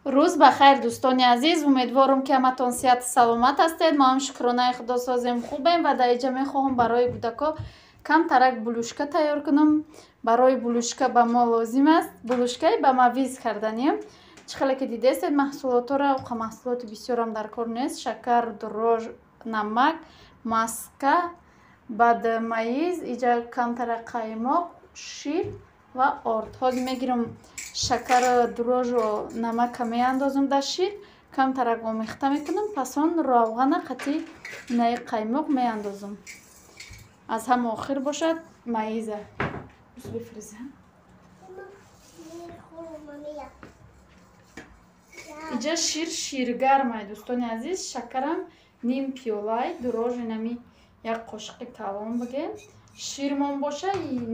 Рӯз ба хайр, дӯстони азиз. Умедворам, ки ҳаматон сиҳату саломат ҳастед. Мо ҳам шукронаи худо созем, хубем ва дар инҷа мехоҳам барои кӯдако камтарак булушка тайёр кунам. Барои булушка ба мо лозим аст булушкаи ба мавиз карданем. Чӣ хеле ки дидестед маҳсулотҳоро, оқа маҳсулоти бисёрам дар кор нест. Шакар, дрож, намак, маска, баъд маиз, иҷа камтарак қаймоқ, шир ва орд. Ҳозир мегирам шакару дрожу намака меандозам дар шир, камтарак омехта мекунам, пас он равғана қатъи инаи қаймоқ меандозам. Аз ҳама охир бошад маиза. Иҷа шир ширгармай, дӯстони азиз. Шакарам ним пиёлай, дрож инами як қошиқи калон бигем. Ширмон боша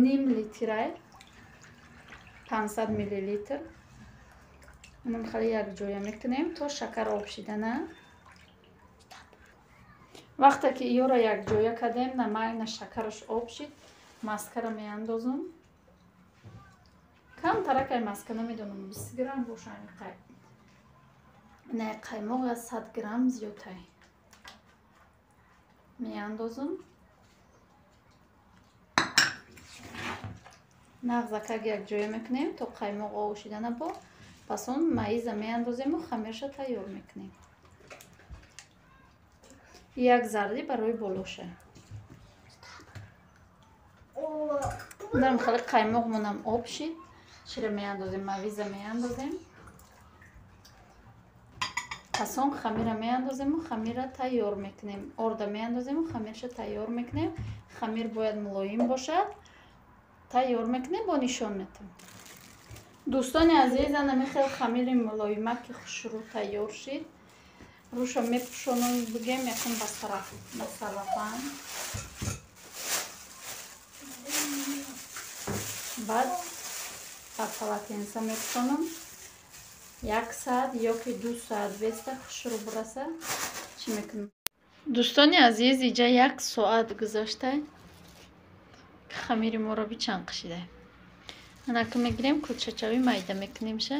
ним литрай, 500 миллилитр. Онам хеле якҷоя мекунем то шакар об шидана. Вақте ки иёро якҷоя кардем, намак на шакараш об шид, маскара меандозам. Камтаракай маска, намедонам, 20 грамм боша қай. Не, қаймоқ аз 100 грамм зиёдтай. Меандозам. Нағзакак якҷоя мекунем то қаймоқ об шидана бо. Пас он маиза меандозему хамирша тайёр мекунем. Як зарди барои болоша. Дарм хеле қаймоқмонам об шид. Шира меандозем, мавиза меандозем. Пас он хамира меандозему хамира тайёр мекунем. Орда меандозему хамирша тайёр мекунем. Хамир бояд мулоим бошад. Тайёр мекунем, бо нишон метам. Дӯстони азиз, ана хел хамири мулоима ки хушрӯ тайёр шид. Рӯша мепӯшонам, бигем якум ба салафан. Баъд ба полотенца мепӯшонам. 1 соат ё ки 2 соат беста хушрӯ бираса чӣ мекунам. Дӯстони азиз, иҷа 1 соат гузашта хамири моро бичанқ шида. Анака мегирем кулчачави майда мекунемша.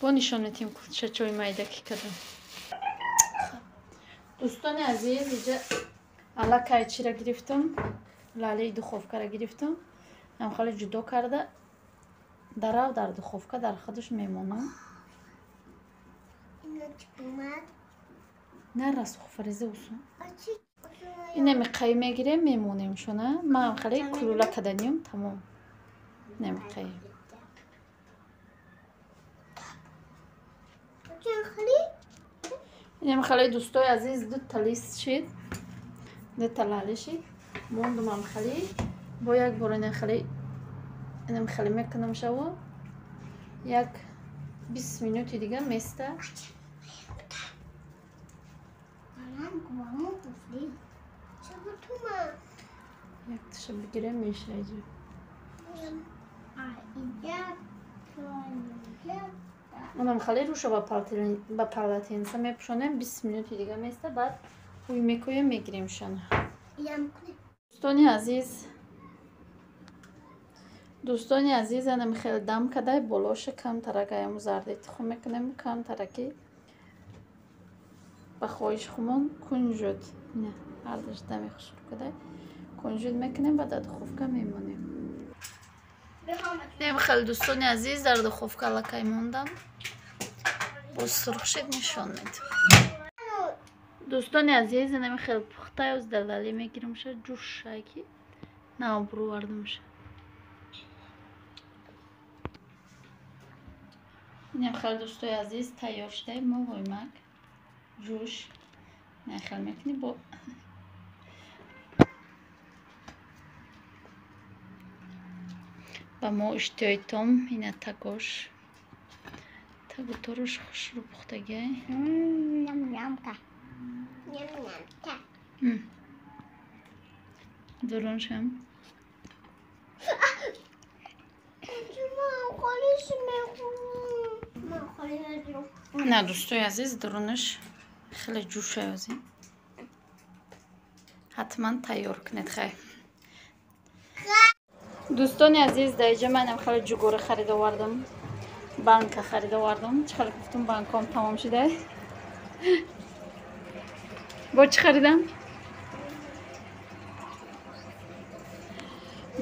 Бо нишон метиҳем кулчачави майда ки кардам. Дӯстони азиз, иҷа аллакай чира гирифтам, лалаи духовкара гирифтам. Ҳам хеле ҷудо карда дарав дар духовка дар худаш мемонам. На расуху фариза усу. Инами қай мегирем, мемонем шуна. Ман хеле кулула каданим, тамом. Инами қай. Инами хеле дӯстои азиз, ду та лист шид, ду та лали шид. Мондумам хеле бо як бор ина хеле инам хеле мекунам шаву. Як 20 минути дига места. Якташа бигирем меша иҷа. Онам хеле рӯша ба полотенца мепӯшонем, 20 минути дига места, баъд ҳуй мекӯем, мегирем шана. Дӯстони азиз, анам хеле дам кадай, болоша камтарак аяму зарди тухм мекунем, камтараки ба хоҳиши хумон кунҷуд. Не, ҳардаш дами хушрӯ кадай. Кунҷуд мекунем ва дар духовка мемонем. Нем хеле дӯстони азиз, дар духовка аллакай мондам. Боз сурх шид, нишон медиҳам. Дӯстони азиз, инами хеле пухтай оз далали мегирамша, ҷӯшай ки наобрӯвардамша. Инам хеле дӯстои азиз тайёр шудай мулоимак ҷӯш. Нахел мекунӣ бо ба мо иштиҳои том ина тагош тагуторуш хушрӯ пухтагиай. Дуруншам. На дӯстои азиз, дурунаш хеле ҷӯшай озӣ. Ҳатман тайёр кунед хай. Дӯстони азиз, дар инҷа манам хеле ҷугора харид овардам. Банка харида овардам. Чӣ хеле гуфтум, банком тамом шуда. Бо чӣ харидам?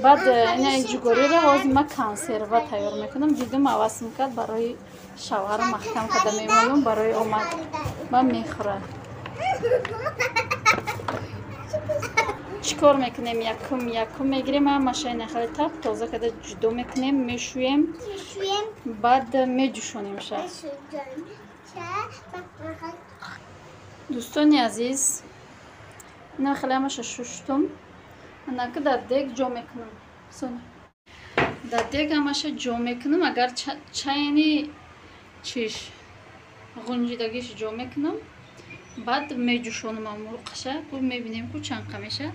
Баъд ина ҷугориро ҳозир ма консерва тайёр мекунам. Дидум ҳавасм кард, барои шавҳарам маҳкам карда мемонам, барои омад ма мехӯрад. Чӣ кор мекунем? Якум якум мегирем, ҳамаша ина хеле тап тоза карда ҷудо мекунем, мешӯем, баъд меҷӯшонимша. Дӯстони азиз, ина хеле ҳамаша шуштум. Анака дар дег ҷо мекунам. Соня. Дар дег ҳамаша ҷо мекунам. Агар чайни чиш ғунҷидагиш ҷо мекунам, баъд меҷӯшонам мурғаша. Ку мебинем, ку чанқа меша.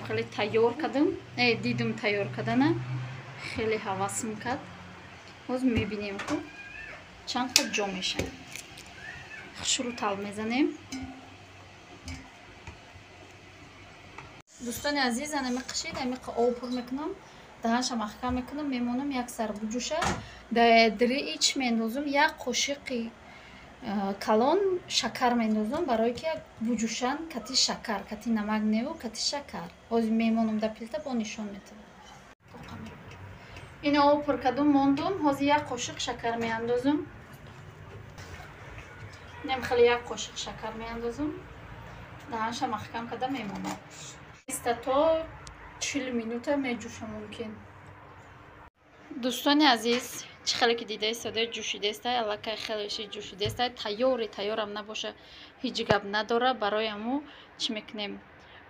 Хеле тайёр кардам. Дидум тайёр кардана. Хеле ҳавасм кард. Ҳоз мебинем, ку чанқа ҷо меша. Хушрӯ тал мезанем. Дӯстони азиз, ана меқашид, амиқа об пур мекунам, даҳанша маҳкам мекунам, мемонам як сар буҷӯша. Дар ич мендозум як қошиқи калон шакар мендозум, барое ки буҷӯшан кати шакар, кати намак неву кати шакар. Ҳозир мемонам дар плита, бо нишон метавам. Ина об пур кардум, мондум, ҳозир як қошиқ шакар меандозум. Инам хеле як қошиқ шакар меандозум. Даҳанша маҳкам карда мемонам. То 40 минута меҷӯша мумкин. Дӯстони азиз, чӣ хеле ки дидаистода, ҷӯшидаиста, аллакай хелеши ҷӯшидаиста, тайёри тайёрам набоша, ҳеҷ гап надора. Барои ҳаму чӣ мекунем?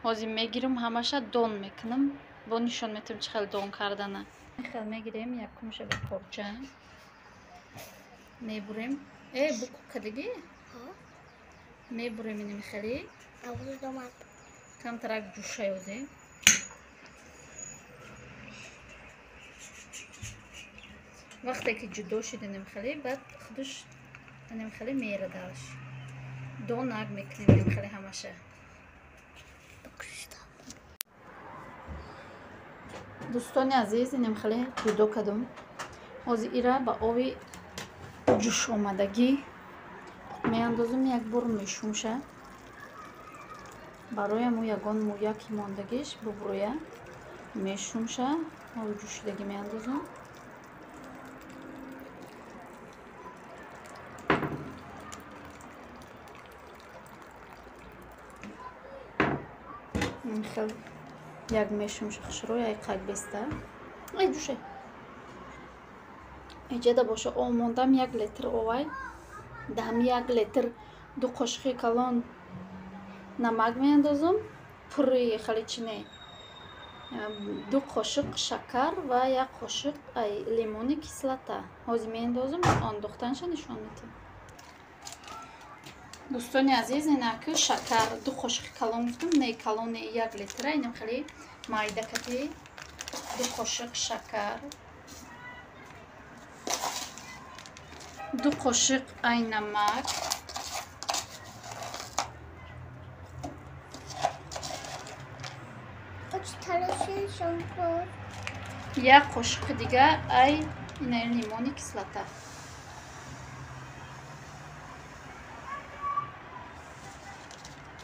Ҳозир мегирам, ҳамаша дон мекунам, бо нишон метавам чӣ хел дон кардана. Хел мегирем, якумша ба порча мебурем. Буку кадиги? Мебурем инем хеле. Камтарак ҷӯша ёзем. Вақте ки ҷудо шуд инем хеле, баъд худаш инем хеле мерадаш. Донак мекунем инем хеле ҳамаша. Дӯстони азиз, инем хеле ҷудо кардум. Ҳозир ира ба оби ҷӯшомадагӣ меандозум, як бор мешумша. Барои ҳаму ягон мӯяки мондагиш бубурӯя мешумша, оби ҷӯшидагӣ меандозум. Хел як мешумша хушрӯ, як қак беста. Ай ҷӯше. Иҷада боша об мондам 1 литр овай. Даҳам 1 литр 2 қошиқи калон намак меандозум, пурри хеле чӣ не, 2 қошиқ шакар ва 1 қошиқ лимони кислота. Ҳозир меандозум, андохтанша нишон медиҳам. Дӯстони азиз, инаки шакар 2 қошиқи калон гуфтум, не калони 1 литра, инам хеле майда кати 2 қошиқ шакар, 2 қошиқ ай намак, 1 қошиқи дига ай ина лимони кислота.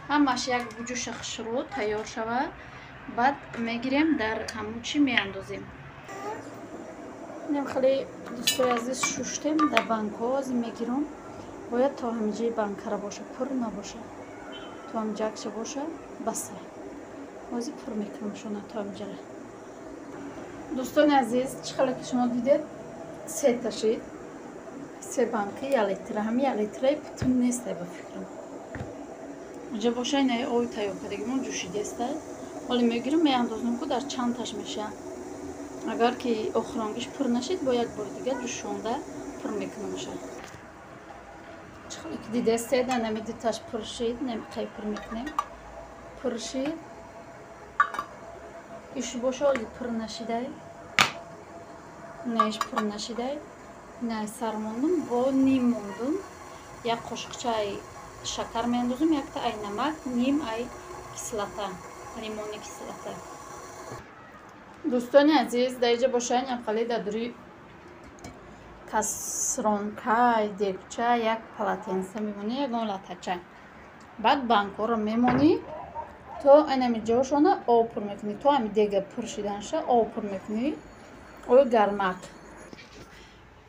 Ҳамаш як буҷӯша хушрӯ тайёр шавад, баъд мегирем дар ҳамун чӣ меандозем. Инам хеле дӯстои азиз шуштем дар банкҳо, ҳозир мегирам. Бояд то ҳамиҷаи банкара боша, пур набоша. То ҳамиҷаакша боша, баса. Ҳозир пур мекунам шуна то ҳамиҷара. Дӯстони азиз, чӣ хеле ки шумо дидед, се та шид. 3 банки 1 литра, ҳами 1 литраи путун нестай ба фикрам. Инҷа боша инаи оби тайёр кардагимон ҷӯшидеста. Ҳоле мегирам, меандозам, ку дар чанд таш меша. Агар ки охиронгиш пур нашид, бо як бори дига ҷӯшонда пур мекунамша. Чӣ хеле ки дидестед, нами ду таш пур шид, нами қай пур мекунем. Пур шид. Иш боша ҳоли пур нашидай. Не, иш пур нашидай. Не, сар мондум, бо ним мондум. 1 қошиқча шакар меандозум, якта ай намак, ним ай кислота, лимони кислота. Дӯстони азиз, дар инҷа бошанд янқали дар дури Касронка, дегча, як полотенце мемонӣ, ягон латача. Баъд банкҳоро мемонӣ, то айнами ҷошона об пур мекунӣ, то ами дега пур шиданша об пур мекунӣ, ои гармак.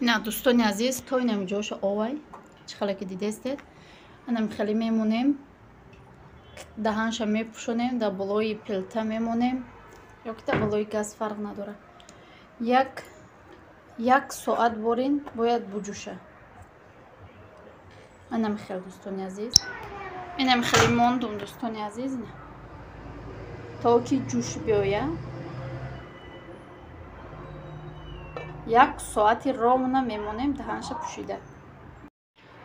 Ина дӯстони азиз, то инами ҷоша овай, чӣ хеле ки дидестед, анами хеле мемонем, даҳанша мепӯшонем, дар болои плита мемонем ё ки дар болои газ, фарқ надорад. Як соат борин бояд буҷӯша. Анами хел, дӯстони азиз, инами хеле мондум, дӯстони азиз, то ки ҷӯш биёя. Як соати ровно мемонем даҳанша пӯшида.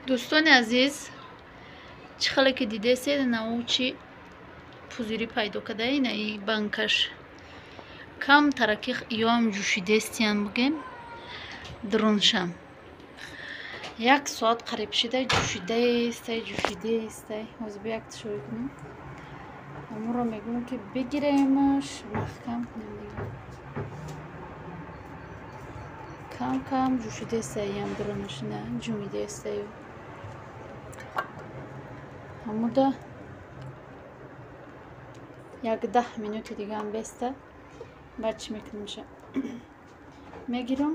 Дӯстони азиз, чӣ хеле ки дидесед, научи пузирӣ пайдо када, ина и банкаш кам тараки ёам ҷӯшидестиян, бугем дуруншам. Як соат қариб шида ҷӯшидаестай, ҷӯшидаестай. Ҳозир бо як тишоӣ кунем. Амуро мегӯм ки бигиремаш, маҳкам кунем дига. Кам кам ҷӯшидаестай, ям дурунаш ина ҷумидаестаю. Ҳамуда як 10 минути дигаам беста. Баъд чӣ мекунемша? Мегирам,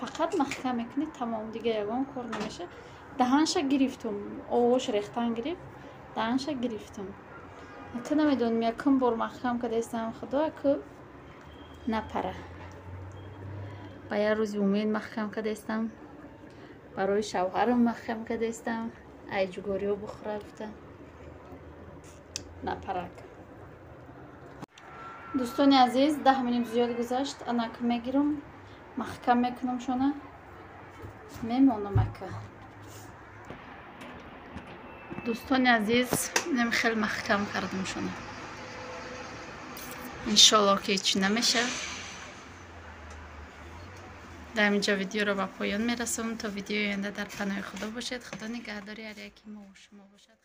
фақат маҳкам мекунӣ, тамом, дига ягон кор намеша. Даҳанша гирифтум, овош рехтан гирифт, даҳанша гирифтум. Ака намедонам, якум бор маҳкам кардаистам, худо аку напара. Ба як рӯзи умед маҳкам кардаистам, барои шавҳарам маҳкам кардаистам, ай ҷугориҳо бухӯра гуфта напарак. Дӯстони азиз, 10 минут зиёд гузашт, анак мегирам, маҳкам мекунам шона, мемонам ака. Дӯстони азиз, нем хел маҳкам кардам шона. Иншоллоҳ ки ҳеҷ намешавад. Дар ҳаминҷо видеоро ба поён мерасонам. То видеои оянда дар паноҳи Худо бошед. Худо нигаҳдори ҳар яки мо ва шумо бошад.